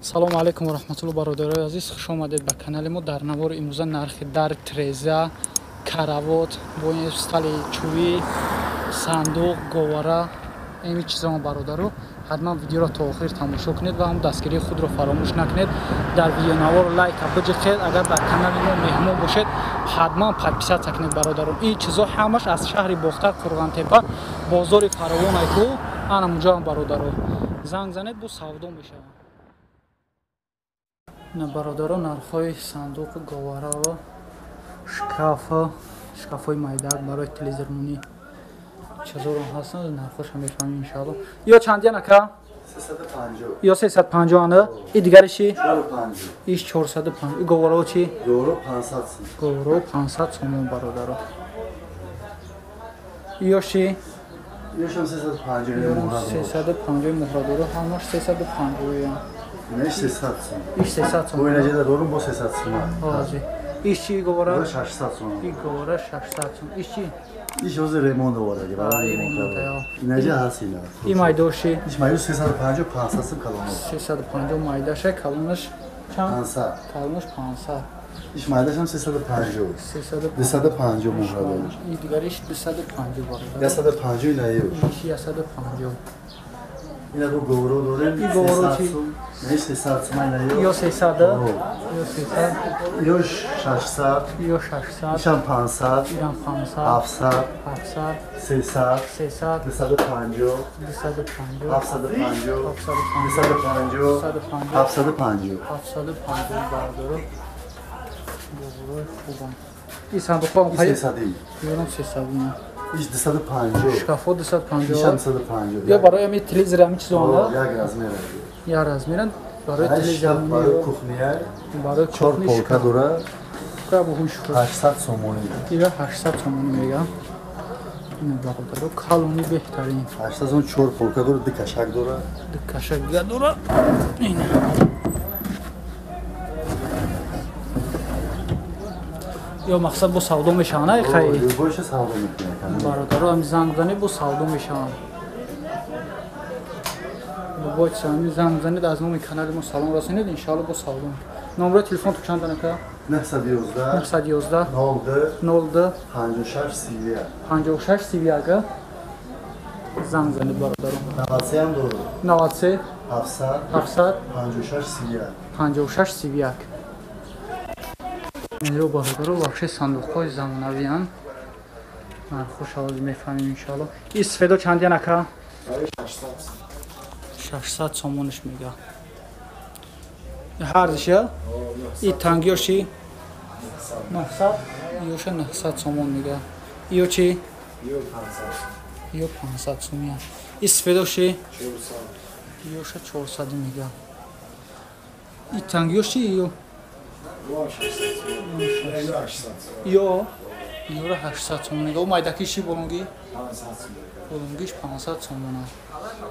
Салому алайкум ва раҳматуллоҳ, бародарои азиз, хуш омадед ба канали мо. Дар навори имрӯза нархи дар треза, каравот, бо стали чӯбӣ, сандуқ, говара, ин чизо бародаро. Ҳатман видеоро то охир тамошо кунед ва ҳам дастгирии худро фаромӯш накунед. Дар видеонавор лайк биҷиқед. Агар дар канали мо меҳмон бошед, ҳатман подписаться кунед бародарон. Ин чизо ҳамаш аз шаҳри Бохтар, Қурғонтепа, бозори Фаровон айку, ана муҷоам бародаро. Занг занед, бо савдо мешавад. Бародаро, нархҳои сандуқ, говараро, шкафа, шкафҳои майдак барои телевизормонӣ чизоро ҳастанд, нархҳоша мефаҳмем иншаалло. Ё чандиян ака? 350. Ё 350 ана? И дигариши? 450. Иш 450. И говарао чи? Говаро 500 сом. Говаро 500 сомон бародаро. Ёши? Ёшам 350. 350 муҳрадоро, ҳамаш 350. Иш 300 сом. Иш 300 сом. Бо инаҷа дорум бо 300 сом. Ҳозир. Иш чи говара? 600 сом. И говара 600 сом. Иш чи? Иш ҳозир ремонт овардаги, барои ремонт. Инаҷа ҳаст ина. И майдоши? Иш майдош 350 500 сом калонаш. 350 майдаша, калонаш чанд? 500. Калонаш 500. Иш майдашам 350. 350. 250 муҳрадор. И дигариш 250 бародар. 150 инаё. Иш 150. Ина бу говро дорем. И говро чи? Не 300 сом инаё. Ё 300? Ё 300. Ё 600. Ё 600. Ишам 500. Ирам 500. 700. 700. 300. 300. 250. 250. 750. 750. 250. 750. 750 бародаро. Говрои хубам. И сандуқҳо 300. Ёрам 300. Иш 250. Шкафҳо 250. Ишам 250. Ё барои ҳамин телевизор ҳамин чизо анда? Як размер. Як размеран барои телевизор, барои кухния, барои 4 полка дора. Ка бо ҳуш 800 сомонӣ. Ира 800 сомонӣ мегам. Ин бародаро калони беҳтарин. 800 сом 4 полка дора, ду кашак дора. Ду кашак дига дора. Ин. Ё мақсад бо савдо мешаванд, ай хай? Любойша савдо мекунад. Бародаро, ҳам занг занед, бо савдо мешаванд. Любой ҳам занг занед, аз номи канали мо салом расонед, иншаалло бо савдо. Номери телефон ту чанд анака? 911 911 02 02 56 31 56 31. Занг занед бародаро. 93 ҳам дорад. 93 700 700 56 31 56 31. Ё бародаро, вообще сандуқҳои замонавианд. Нархош ҳозир мефаҳмем иншаалло. И сфедо чандиян ака? 600 сомониш мега. Ҳарзиша? И тангиёши? 900. Ёша 900 сомон мега. Ё чи? Ё 500 сомия. И сфедоши? Ёша 400 мега. И тангиёши ё? Ё ёра 800 сомон мега. О майдаки ши болонги? Болонгиш 500 сомон.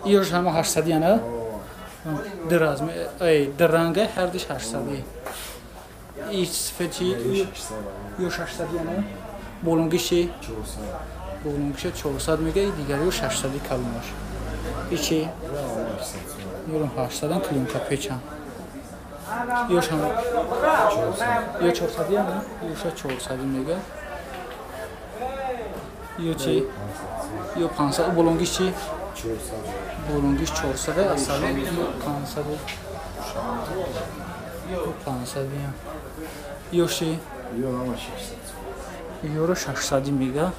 Ёш ҳама 800 яна? Ду размер, эй, ду ранга ҳардиш 800. И сфечи ё 600 яна? Болонгиши? 400. Болонгиша 400 мега, и дигари ё 600 калонаш. И чи? Ёрам 800 клинка печан. Ёшам ё 400 яна? Ёша 400 мега. Ё чи? Ё 500. Болонгиш чи? 400. Болонгиш 400, асали ё 500. Ё 500 я. Ёши? Ё 600. Ёро 600 мега.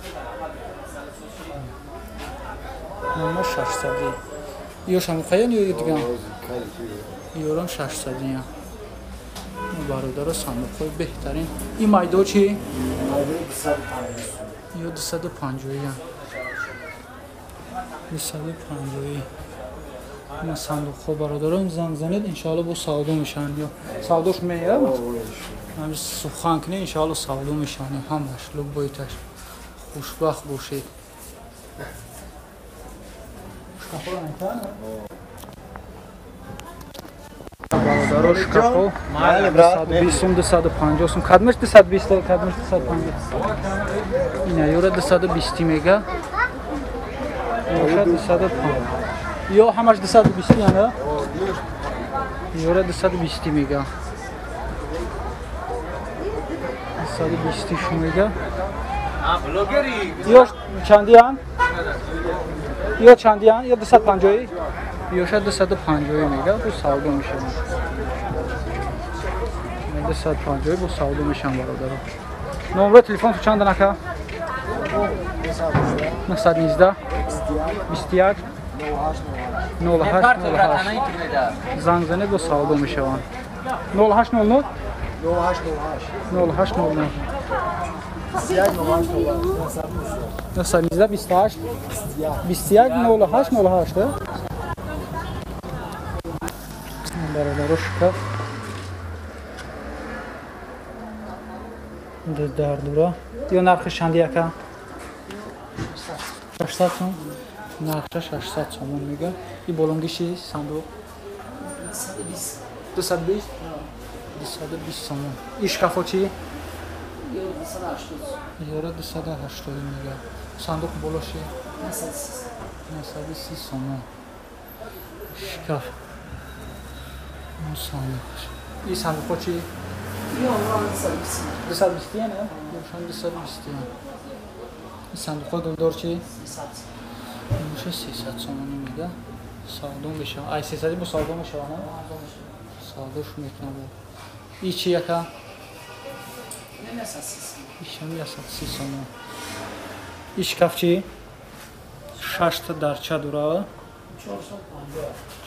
Ма 600. Ёшам қаян ё диган? Ёрам 600 я. Бародаро, сандуқҳои беҳтарин. И майдо чи? Ё 250 я. 250. Ина сандуқҳо бародарон, занг занед, иншаалло бо савдо мешаванд. Ё савдош меяд? Ҳамин сухан кунед, иншаалло савдо мешаванд ҳамаш, любойташ. Хушбахт бошед. Шкафҳоро метавонад? Бародаро, шкафҳо 220 сум, 250 сум. Кадмаш 220, кадмаш 250. Ина ёра 220 мега. Ёша 250. Ё ҳамаш 220 яна? Ёра 220 мега. 220 шу мега. Ё чандиян? Ё чандиян? Ё 250? Ёша 250 мега, бу савдо мешавад. 250 бу савдо мешавад бародаро. Номер телефон чанд нака? 919 21 08 08. Занг занед бо савдо мешаванд. 0800 08 09 919 28 21 08 08. Бародаро шкаф дар дура. Ё нархи чанди яка? 600 сом. Нархаш 600 сомон мега. И болонгиши сандуқ 220 220 сомон. И шкафо чи? 280 280 мега. Сандуқ болоши 930 сомон. Шкаф. Сандуқ. И сандуқо чи? 220 не? 220. И сандуқо гулдор чи? 300 сомонӣ мега. Савдо мешавад. Ай 300 бо савдо мешавад, не? Савдош мекунад. И чи яка? Ишам 130 сомон. И шкаф чи? 6 та дарча дорад.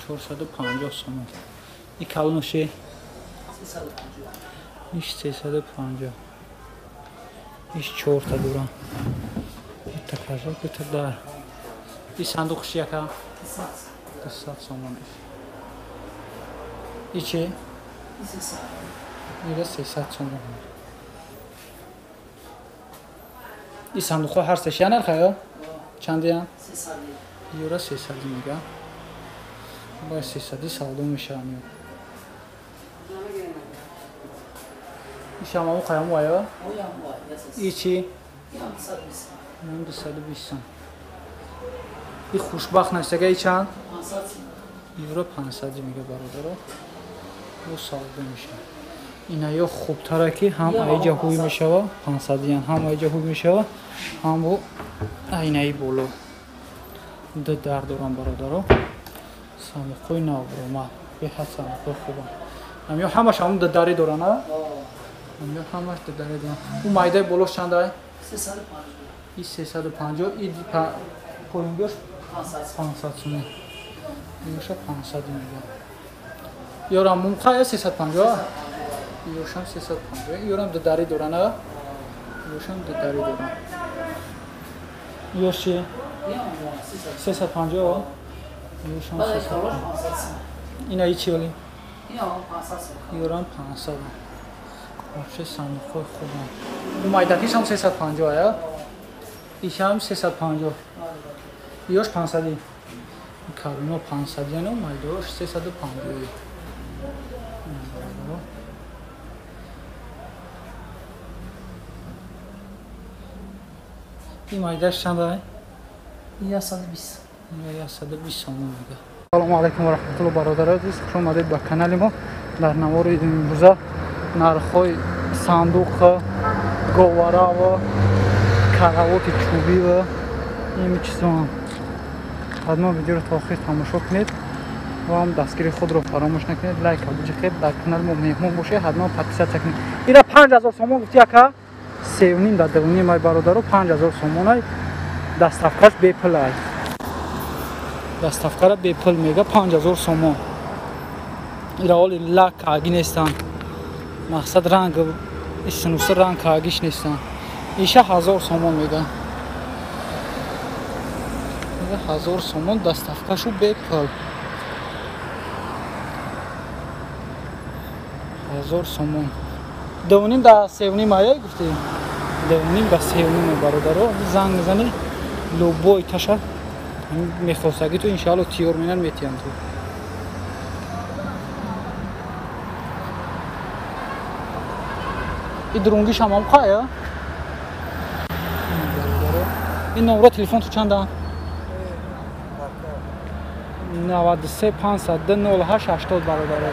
450 сомон. И калонуши? 350. Иш 350. Иш 4 та дорад. Та кажа, та дар. И сандуқш яка? 200 сомон. И чи? 300 сомон. И сандуқҳо ҳар сеш я нархая? Чандиян? 300. Ёра 300 мега. Бо 300 савдо мешаванд. Ишам ам қаям вая? И чи? 220 сом. И хушбахт нависага и чанд? 500. Евро 500 мега бародаро. Бо савдо мешавад. Ина ё хубтара ки ҳам айҷа ҳуй мешава, 500 ян ҳам айҷа ҳуй мешава, ҳам бо айнаи боло. Ду дар дорам бародаро. Сандуқҳои навбаромад. Беҳад сандуқҳои хубанд. Ҳамё ҳамаш ҳамон ду дари доранд, а? Ҳамё ҳамаш ду дари доранд. Ӯ майдаи болош чанд ай? 350. И 350, и поёнгош 500 сомон. Ёша 500 мега. Ёрам мумқа 350? Ёшам 350. Ёрам ду дари доранд, а? Ёшам ду дари доранд. Ёши 350? Ёшам 350. Ина и чи оли? Ёрам 500. Вообще сандуқҳои хубанд. Ӯ майдакишам 350 ая? Ишам 350. Ёш 500. Калоно 500 яно майдош 350. И майдаш чанд ай? 120. 120 сомон мега. Салому алайкум ва раҳматуллоҳ бародарони азиз, хуш омадед ба канали мо. Дар навори имрӯза нархҳои сандуқ, говара ва каравоти чӯбӣ ва ин чизҳо. Ҳатман видеоро то охир тамошо кунед ва ҳам дастгири худро фаромӯш накунед. Лайк биҷиқед, дар канали мо меҳмон бошед, ҳатман подписаться кунед. Ира 5000 сомон гуфти яка? 3.5 да 2.5 ай бародаро, 5000 сомон ай. Доставкаш бепул ай. Доставкара бепул мега 5000 сомон. Ира оли лак аги нестан. Мақсад ранг исинуси ранг агиш нестан. Иша 1000 сомон мега. 1000 сомон доставкашу бепул. 1000 сомон. 2.5 да 3.5 ая гуфти? 2.5 да 3.5 бародаро. Занг мезани любой таша мехостаги ту иншаалло тиёр менан метиям ту. И дурунгиш ҳам ҳам қая? Ин номро телефон ту чанда? 93 500 08 80 бародаро.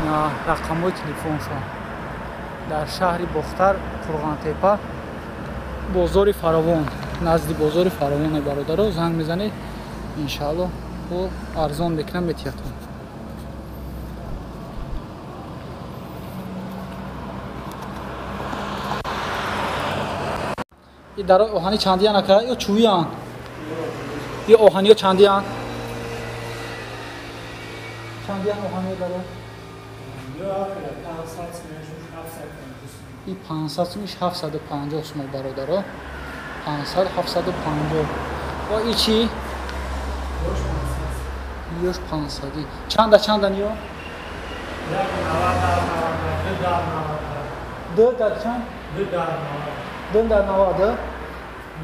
Ина рақамҳои телефоншон. Дар шаҳри Бохтар, Қурғонтепа, бозори Фаровон, назди бозори Фаровон бародаро занг мезанед, иншааллоҳ бо арзон мекунам метиятон. И дар оҳани чандиян ака ё чӯвиян? И оҳаниё чандиян? Чандиян оҳаниё даро? И 500 сум, 750 сум бародаро. 500, 750. Ва и чи? Ёш 500. Чанда чанда ниё? 2 дар чанд? 2 дар 90. 2 дар 90.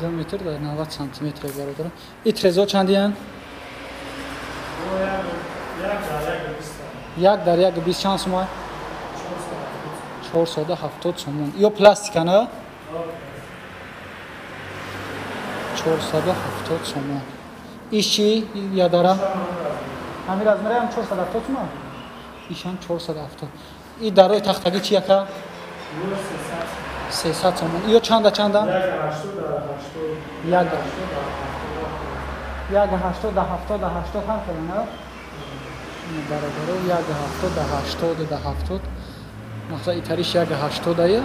2 метр дар 90 сантиметр бародаро. И трезо чандиян? 1 дар 1 20 чанд сум? 470 сомон. Ё пластика на? 470 сомон. Иш чи ядара? Ҳамин размере ҳам 470 сомон? Ишам 470. И дарои тахтагӣ чи яка? 300 сомон. Ё чанда чанда? 1 80 да 70 да 80 ҳар хел на? Бародаро 1 70 да 80 да 70. Мақсад итариш 1 80 ая.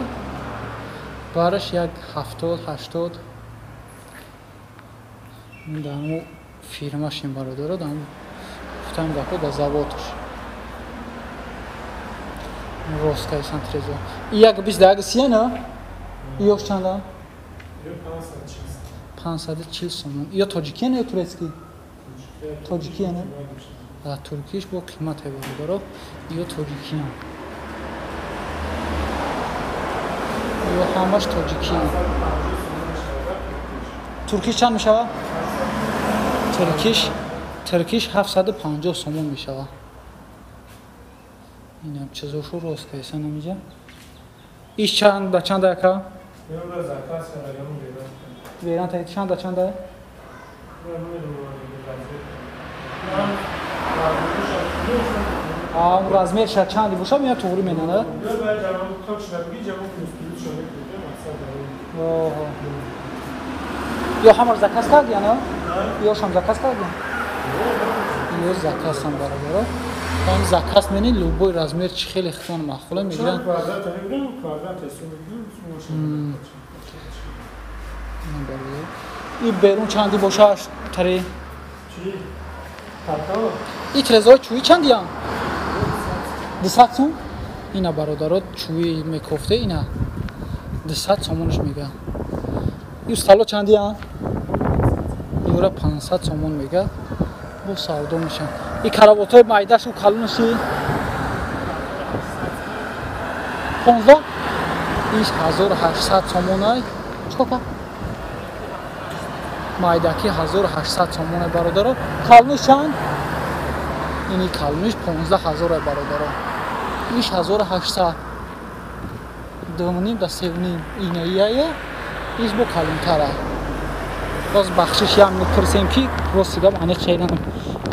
Бараш 1 70 80. Даму фирмашин бародаро, даму гуфтам гапо да заводш. Росткай сантрезо. И 1 20 да 1 30 на? Ёш чанда? 540 сомон. Ё тоҷикиян ё турецкий? Тоҷикиян. А туркиш бо қимат бародаро. Ё тоҷикиян. Ё ҳамаш тоҷикиян. Туркиш чанд мешава? Туркиш 750 сомон мешава. Инам чизошу рост кайсан амиҷа. Иш чанд ба чанд ака? Веран та чанд ба чанд? А размер ша чанди боша мея туғри менана? Ё ҳамаш заказ карди яна? Ё шам заказ карди? Ё заказ ҳам бародаро. Там заказ мени любой размер чи хеле хитон маъқула мегиранд. И берун чанди бошаш тари? И трезои чӯи чандиян? 200 сум? Ина бародаро чӯи мекофте ина 200 сомонаш мега. И стало чандиян? Юра 500 сомон мега. Бо савдо мешан. И каравотҳои майдашу калонаши 15? Иш 1800 сомонай. Чикор кар? Майдаки 1800 сомонай бародаро. Калонаш чанд? Ини калонаш 15000 бародаро. Иш 1800. 2.5 да 3.5 инаияя. Иш бо калонтара. Боз бахшиш ям мепурсем ки рости гап аниқ шейнам.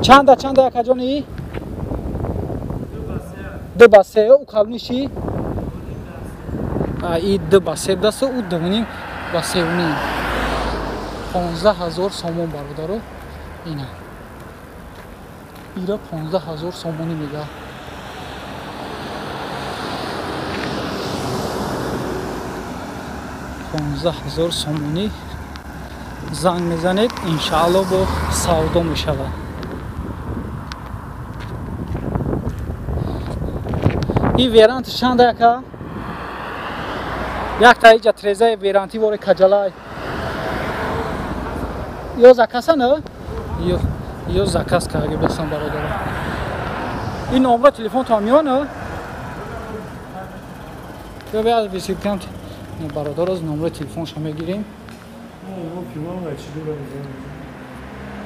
Чанда чанда якаҷони? 2 ба 3. У калониши? И 2 ба 3 даст, у 2.5 ба 3.5. 15000 сомон бародаро. Ина. Ира 15000 сомонӣ мега. 15000 сомонӣ занг мезанед, иншааллоҳ бо савдо мешавад. И верант чанда яка? Якта иҷа трезаи веранти воре каҷалай. Ё закаса на? Ё заказ карги басан бародаро. Ин номра телефон то миё на? Ё беаз висикам бародаро номра телефонша мегирем.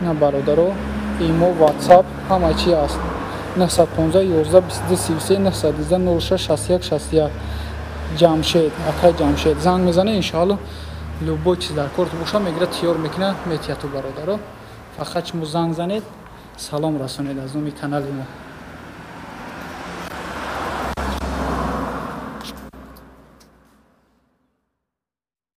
На бародаро, имо, WhatsApp ҳама чи аст. 915 11 22 33 919 06 61 61. Ҷамшед, акай Ҷамшед занг мезанад, иншоаллоҳ любой чиз дар корт боша мегирад, тиёр мекунад, метияту бародаро. Фақат шумо занг занед, салом расонед аз номи канали мо.